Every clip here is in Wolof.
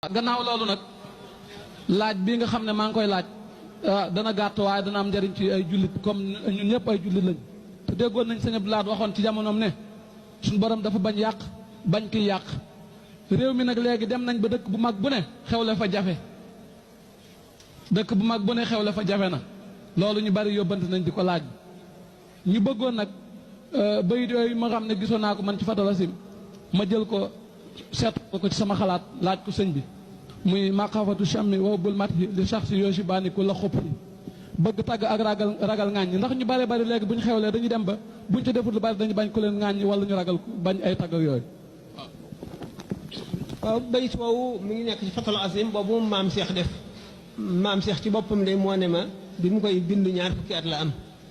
gannaaw loolu nag laaj bii nga xam ne maa ngi koy laaj dana gàtt waaye dana am njariñ ci ay jullit comme ñun ñëpp ay jullit lañ te déggoon nañ sëñ Abdou Lahad waxoon ci jamonoom ne suñu borom dafa bañ yàq bañ kiy yàq réew mi nag léegi dem nañ ba dëkk bu mag bu ne xewle fa jafe dëkk bu mag bu ne xewle fa jafe na loolu ñu bari yóbbante nañ di ko laaj ñu bëggoon nag bayit yooyu ma xam ne gisoon naa ko man ci Fatal Asim ma jël ko seet ko ci sama xalaat laaj ko sëñ bi muy maqafatu chammi wa bul mat li shakhsi yoosi baani ku la xob bëgg tàgg ak ragal ŋaañ ndax ñu bari bari léegi bu ñu xewlee dañuy dem ba buñ ci defut lu bari dañu bañ ku leen ŋaañ wala ñu ragal bañ ay tàgg ak yooyu. waaw bayit woowu mi ngi nekk ci Fatal Asim boobu maam Cheikh def maam Cheikh ci boppam de moo ne ma bi mu koy bind ñaar fukki at la am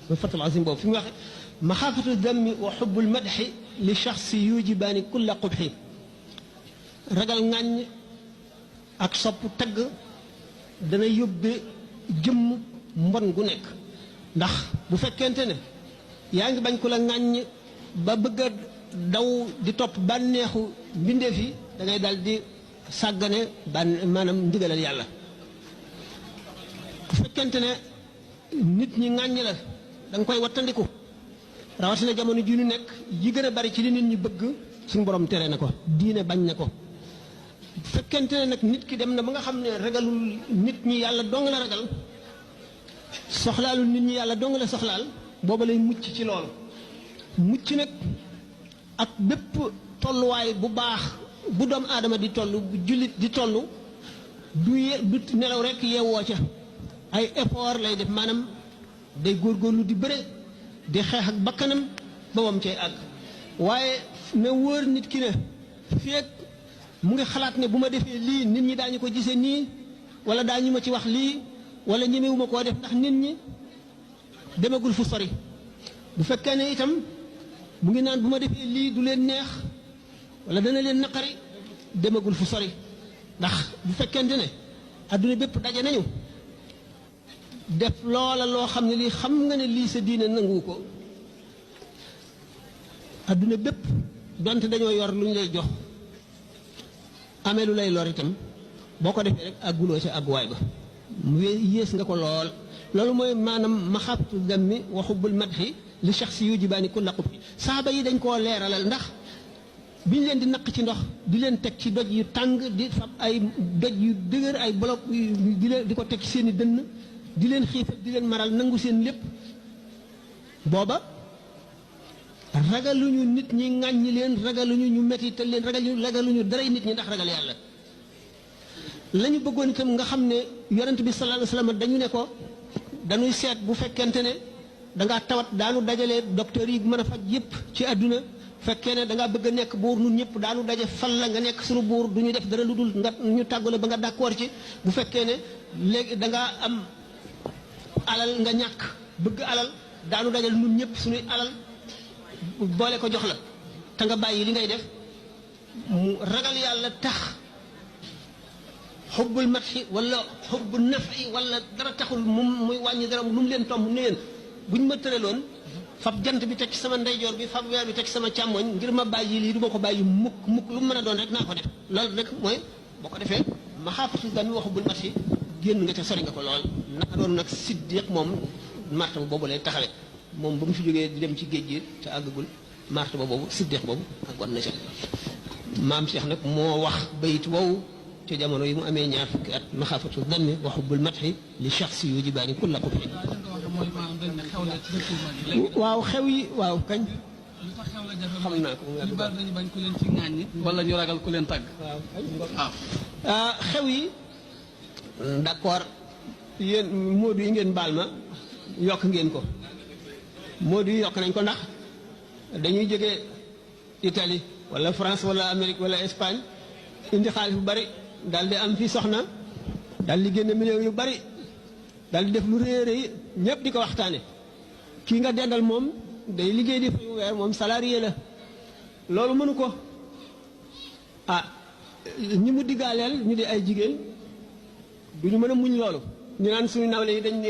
ba Fatal Asim boobu fi mu waxe maxaafatu dammi wa xubbul madxi li shaxsi yujibaani kulla qubxi ragal ŋàññ ak sopp tagg dana yóbbe jëmm mbon gu nekk ndax bu fekkente ne yaa ngi bañ ku la ŋàññ ba bëgg a daw di topp bànneexu mbindeef yi da ngay dal di sàggane maanaam ndigalal yàlla bu fekkente ne nit ñi ŋàññ la da nga koy wattandiku rawatina jamono ji ñu nekk yi gën a bari ci li nit ñi bëgg suñu borom tere na ko diine bañ na ko bu fekkente ne nag nit ki dem na ba nga xam ne ragalul nit ñi yàlla dong la ragal soxlaalul nit ñi yàlla dong la soxlaal booba lay mucc ci loolu mucc nag ak bépp tolluwaay bu baax bu doomu aadama di toll bu jullit di toll du nelaw rek yeewoo ca ay effort lay def maanaam day góorgóorlu di bëre di xeex ak bakkanam ba wam cay àgg waaye na wóor nit ki ne feek mu ngi xalaat ne bu ma defee lii nit ñi daañu ko gisee nii wala daañu ma ci wax lii wala ñemewuma koo def ndax nit ñi demagul fu sori bu fekkee ne itam mu ngi naan bu ma defee lii du leen neex wala dana leen naqari demagul fu sori ndax bu fekkente ne adduna bépp daje nañu def loola loo xam ne lii xam nga ne lii sa diine nangu ko adduna bépp donte dañoo yor lu ñu lay jox amee lu lay lor itam boo ko defee rek àgguloo ca àgguwaay ba mu yées nga ko lool loolu mooy maanaam maxaabatu dammi wa xubbul madxi li shaxsi yujibaani kulla qubxi saaba yi dañ koo leeralal ndax bi ñu leen di naq ci ndox di leen teg ci doj yu tàng di fab ay doj yu dëgër ay bloc di ko teg ci seen i dënn di leen xiifal di leen maral nangu seen lépp booba ragaluñu nit ñi ŋàññi leen ragaluñu ñu mettital leen ragaluñu daray nit ñi ndax ragal yàlla la ñu bëggoon itam nga xam ne yonent bi sallallahu alayhi wasallam dañu ne ko dañuy seet bu fekkente ne dangaa tawat daanu dajale docteur yi mën a faj yépp ci àdduna fekkee ne dangaa bëgg a nekk buur nun ñëpp daanu daje fal la nga nekk suñu buur du ñu def dara lu dul nga ñu tàggale ba nga d'accord ci bu fekkee ne léegi dangaa am alal nga ñàkk bëgg alal daanu dajal nun ñëpp suñuy alal boole ko jox la te nga bàyyi li ngay def mu ragal yàlla tax xubbul matxi wala xubbul nafi wala dara taxul muy wàññi dara lu mu leen tomb ne leen bu ñu ma tëraloon fab jant bi teg ci sama ndeyjoor bi fab weer bi teg ci sama càmmoñ ngir ma bàyyi lii du ma ko bàyyi mukk lu mu mën a doon rek naa ko def loolu rek mooy boo ko defee ma xaafatul dami wa xubbul matxi génn nga ca sori nga ko lool naka doon nag siddiq moom martaba boobu lay taxawee moom ba mu fi jógee di dem ci géej gi te àggagul martaba boobu siddiq boobu ak wan na ca maam Cheikh nag moo wax bayit woowu ci jamono yi mu amee ñaar fukki at maxaafatu dammi wa xubbul matxi li shaxsi yujibaani kulla qubxi waaw xew yi waaw kañ xam naa ko ñu bari dañu bañ ku leen ci ŋàññi wala ñu ragal ku leen tàgg waaw xew yi d'accord yéen moodu yi ngeen baal ma yokk ngeen ko moodu yi yokk nañ ko ndax dañuy jóge Italie wala France wala Amérique wala Espagne indi xaalis bu bari daal di am fi soxna daal di génne millions yu bari daal di def lu rëy a rëy ñëpp di ko waxtaane kii nga dendal moom day liggéey di fayu weer moom salarié la loolu mënu ko ah ñi mu diggaaleel ñu di ay jigéen du ñu mën a muñ loolu ñu naan suñu nawle yi dañ ni